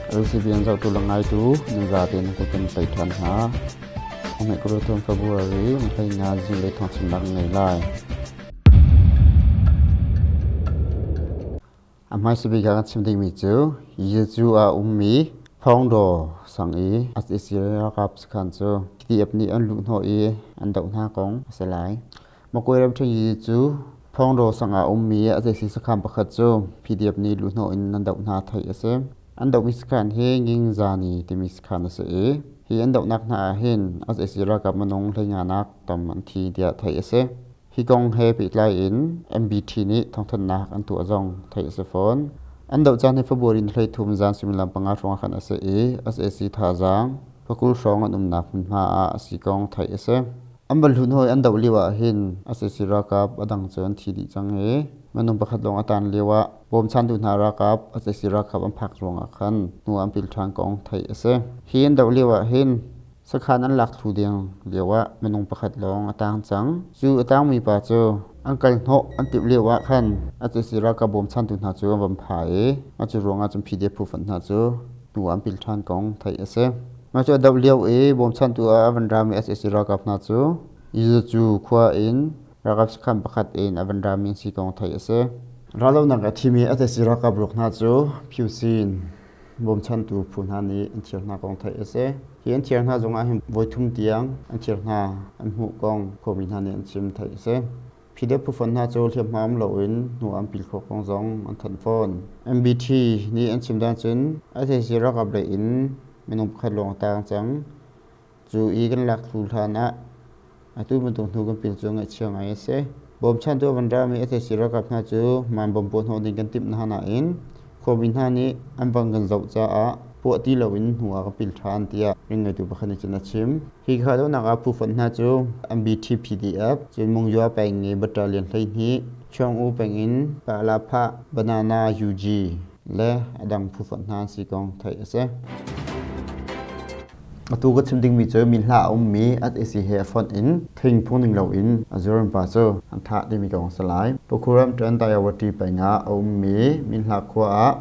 LCBN zohtu le ngaitu nan zate nan kut kan tlaih ṭhan hna. Thonghmeh kul February ni 15 zinglei thawngchimnak ngei lai. A hmaisa bik ah kan chim dingmi cu Yezu ah ummi Phongdaw sang i SAC ralkap sakhan cu PDF nih an luhhnawh i an doh hna kong a si lai. Makwe ramṭhen Yezu Phongdaw sang ah ummi SAC sakhan pakhat cu PDF nih luhhnawh in an doh hna theih a si. An dohmi sakhan hi Ngingzani timi sakhan a si i hi an dohnak hna ah hin SAC ralkap minung 15 nak tam an thi tiah theih a si. Hi kong he pehtlai in MBT nih thawngthanhnak an tuah zong theih a si fawn. An doh caan hi February ni 13 zan suimilam 5 hrawng ah khan a si i sac thazaang pakul hrawng an umnak hmunhma ah a si kong theih a si. An van hlun hawi an doh lio ah hin sac ralkap a dang cu an thi dih cang i minung pakhat lawng a taan lio ah bawmchantu hna ralkap sac ralkap an phak ruangah khan hnu an pil ṭhan kong theih a si. Hi an doh lio ah hin Sakhan an lak thlu ding lioah minung pakhat lawng a tang cang. Cu a tangmi pa cu an kal hnawh an timh lio ah khan a cisi ralkap bawmchantu hna cu an van pha i mah cu ruangah cun PDF phu fonh hna cu hnu an pil ṭhan kong theih a si. Mah cu a doh lio i bawmchantu ah a van rami sac ralkap hna cu Yizacu khua in ralkap sakhan pakhat in a van rami an si kong theih a si. Raldohnak a thimi sac ralkap ruak hna cu Phyosin bawmchantu phu hna nih an thir hna kong theih a si. Hi an thir hna zongah hin voithum tiang an thir hna an hmuh kong khuami hna nih an chim theih a si. PDF phufon hna cu hliamhma um loin hnu an pil khawh kong zong an thanh fawn. MBT nih an chim dan cun SAC ralkap lei in minung pakhat lawng a taang cang. Cu i kan lak thlu hlan ah atu bantuk hnu kan pil cu ngaihchia ngai a si. Bawmchantu a van rami SAC ralkap hna cu man bom puah hnawh ding kan timh hna nain khuami hna nih an van kan zoh caah puah ti loin hnu ah ka pil ṭhan tiah rinngeitu pakhat nih cun a chim. Hi kahdohnak ah phufonh hna cu MBT PDF, cun Mungyua peng i battalion 12, Chuang-U peng in Pah-La-Phah, Banana UG le a dang phufonh hna an si kong theih a si. Atu ka chim dingmi cu min hla a ummi SAC he a fonh in thing phungning loin a zuarmi pa cu an thah timi kong a si lai. Pukhuram ṭan Tayawati peng ah a ummi Minhla khua ah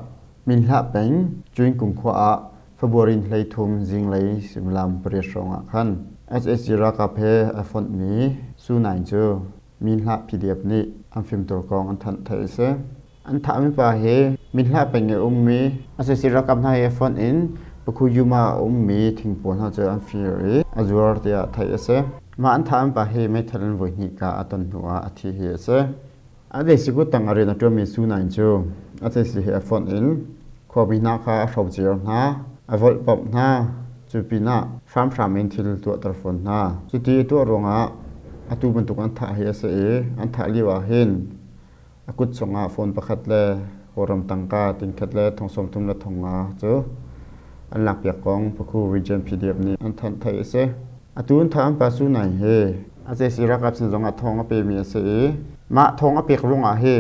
Minhla peng Cuinkung khua ah February 13 zinglei suimilam 8 hrawng ah khan sac ralkap he a fonhmi Su Naing cu Minhla PDF nih an fimtawl kong an thanh theih a si. An thahmi pa hi Minhla peng i a ummi sac ralkap hna he fonh in Pakhuyuma a ummi thing pawl hna cu an fir i a zuar tiah theih a si. Mah an thahmi pa hi meithal in voihnih kah a ton hnuah a thi hi a si. A desikut tang a rian a ṭuanmi Su Naing cu a sac he a fonh in khuami hna kha a hrocer hna, a volhpamh hna, cu pinah hramhram in thil tuahter fawn hna. Cuti a tuah ruangah atu bantuk an thah hi a si i an thah lio ah hin A kut chungah phone pakhat le Kawlram tangka tingkhat le thong 30 le thong nga cu an lakpiak kong Pakhu Region PDF nih an thanh theih a si. Atu an thah an pa Su Naing hi SAC ralkap sin zongah thawng a pemi a si i mah thawng a pek ruangah hi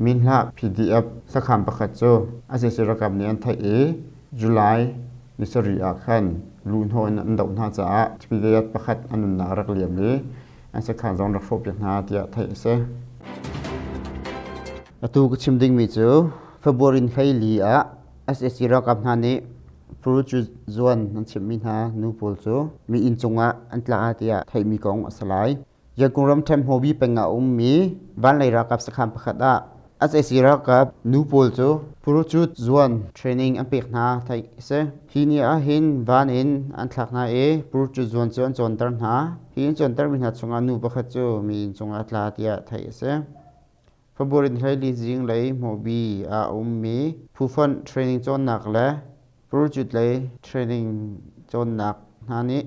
Minhlah PDF sakhan pakhat cu SAC ralkap nih an theih i July ni sarih ah khan luhhnawh in an doh hna caah PDF pakhat a nunnak a rak liam i an sakhan zong rak hrawhpiak hna tiah theih a si. Atu ka chim dingmi cu February 14 ah sac ralkap hna nih Puru zuan an chimhmi hna nu pawl cu mi inn cungah an tla tiah theihmi kong a si lai. Yangon ramṭhen Hmobi peng ah a ummi vanlei ralkap sakhan pakhat ah sac ralkap nu pawl cu Purachut zuan training an pek hna theih a si. Hi ni ah hin van in an thlak hna i Purachut zuan cu an cawnter hna. Hi an cawntermi hna chungah nu pakhat cu mi inn cungah a tla tiah theih a si. February 14 zinglei Hmobi ah a ummi phufonh training cawnnak le Purchut lei training cawnnak hna nih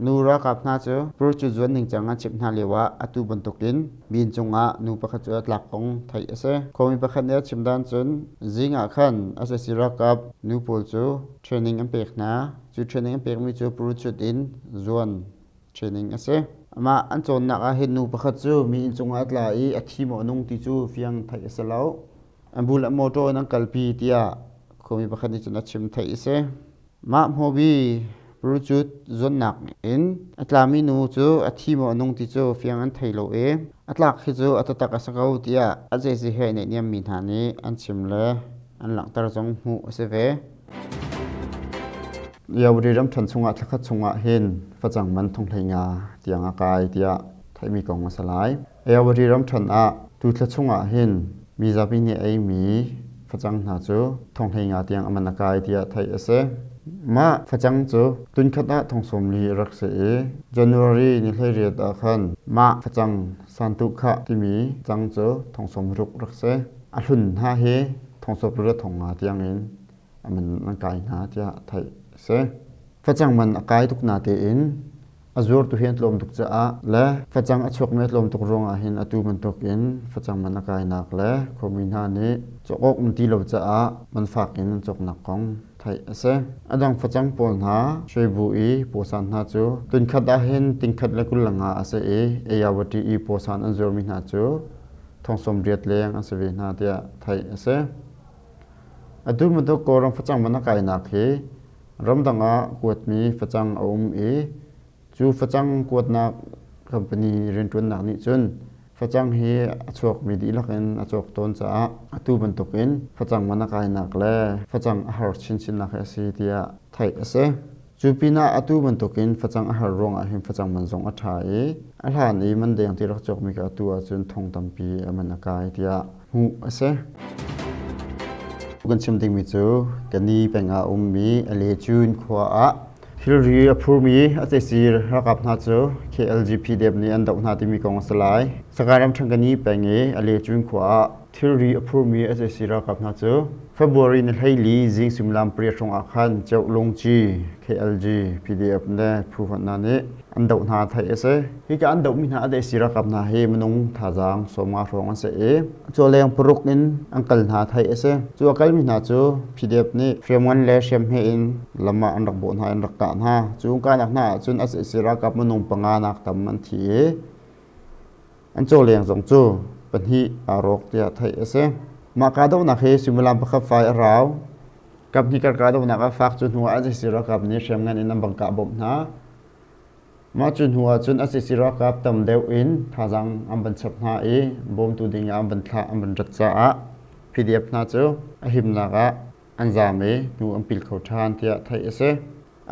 nu ralkap hna cu purchut zuan ningcang an chimh hna lioah atu bantukin min cungah nu pakhat cu a tlak kong theih a si. Khuami pakhat nih a chim dan cun zing ah khan sac ralkap nu pawl cu training an pek hna. Cu training an pekmi cu purchut in zuan training a si. Amah an cawnnak ah hin nu pakhat cu mi inn cungah a tla i a thi maw a nung ti cu fiang theih a si lo. An bul ah motor in an kalpi tiah khuami pakhat nih cun a chim theih a si. Mah hmobi Prucut zuannak in a tlami nu cu a thi maw a nung ti cu fiang an thei lo i a tlak hi cu a taktak a si ko tiah a zeisi he neihniammi hna nih an chim le an langhter zong hmuh a si ve. Yawri ramṭhen chungah thlakhat chungah hin facang man thonghlei nga tiang a kai tiah theihmi kong a si lai. Yawri ramṭhen ah tu thla chungah hin mizapi nih eimi facang hna cu thonghlei nga tiang a man a kai tiah theih a si. Mah facang cu tunkhat ah thong 40 rak si i January ni 18 ah khan mah facang santuhkhah timi cang cu thong 60 rak si. A hlun hna hi thong 60 le thong nga tiang in a man an kai hna tiah theih a si. Facang man a kai tuk na tein a zuartu hi an tlawm tuk caah le facang a chuakmi a tlawm tuk ruangah hin atu bantuk in facang man a kainak le khuami hna nih cawk awk um ti lo caah man fak in an cawknak kong theih a si. A dang facang pawl hna Shwebu i pawsan hna cu tunkhat ah hin tingkhat le 25 a si i Ayawati i pawsan an zuarmi hna cu thong 80 leng an si ve hna tiah theih a si. Atu bantuk Kawlram facang man a kainak hi ramdang ah kuatmi facang a um i cu facang kuatnak company rianṭuannak nih cun facang hi a chuakmi dihlak in a cawk tawn caah atu bantukin facang man a kainak le facang a har chinchinnak hi a si tiah theih a si. Cu pinah atu bantukin facang a har ruangah hin facang man zong a ṭha i a hlan i man deng ti rak cawkmi kha atu ahcun thong tampi a man a kai tiah hmuh a si. Kan chim dingmi cu Kani peng ah a ummi Alecun khua ah thilri a phurmi a ceisir ralkap hna cu KLGP dep nih an doh hna timi kong a si lai. Sagaing ramṭhen Kani peng i Alecun khua ah thilri a phurmi sac ralkap hna cu February ni 14 zing suimilam 8 hrawng ah khan Ceuhlungci KLG PDF le phu hna nih an doh hna theih a si. Hika an dohmi hna sac ralkap hna hi minung thazaang 50 hrawng an si i cawleng paruk in an kal hna theih a si. Cu a kalmi hna cu PDF nih hriamngan le hriamhme in lam ah an rak bawh hna i an rak kah hna. Cu an kahnak hna ahcun sac ralkap minung panga nak tam an thi i An cawleng zong cu pahnih aa rawk tiah theih a si. Mah kahdohnak hi suimilam pakhat fai a rau. Kaphnih kar kahdohnak a fak cu hnu ah sac ralkap nih hriamngan in an bang kah bawmh hna. Mah cu hnu ah cun sac ralkap tam deuh in thazaang an van chap hna i bawmtu ding ah an van thlah an van rat caah PDF hna cu a himnak ah an zaam i hnu an pil kho ṭhan tiah theih a si.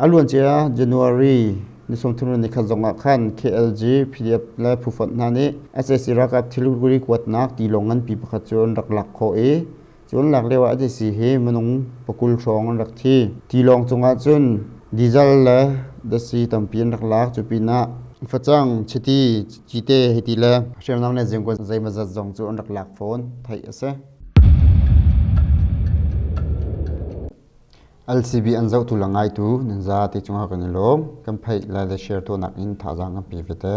A luancia January ni 30 ni khat zongah khan KLG, PDF le phufonh hna nih sac ralkap thilri kuatnak tilawng nganpi pakhat cu an rak lak khawh i cu an lak lio ah sac hi minung 20 hrawng an rak thi. Tilawng cungah cun diesel le datsi tampi an rak lak. Cu pinah facang, chiti, cite hiti le hriamnam le zingkuan zeimawzat zong cu an rak lak fawn theih a si. LCB an zohtu le ngaitu nan zate cungah kan i lawm. Kan pheih le le share tuahnak in thazaang kan pe ve te.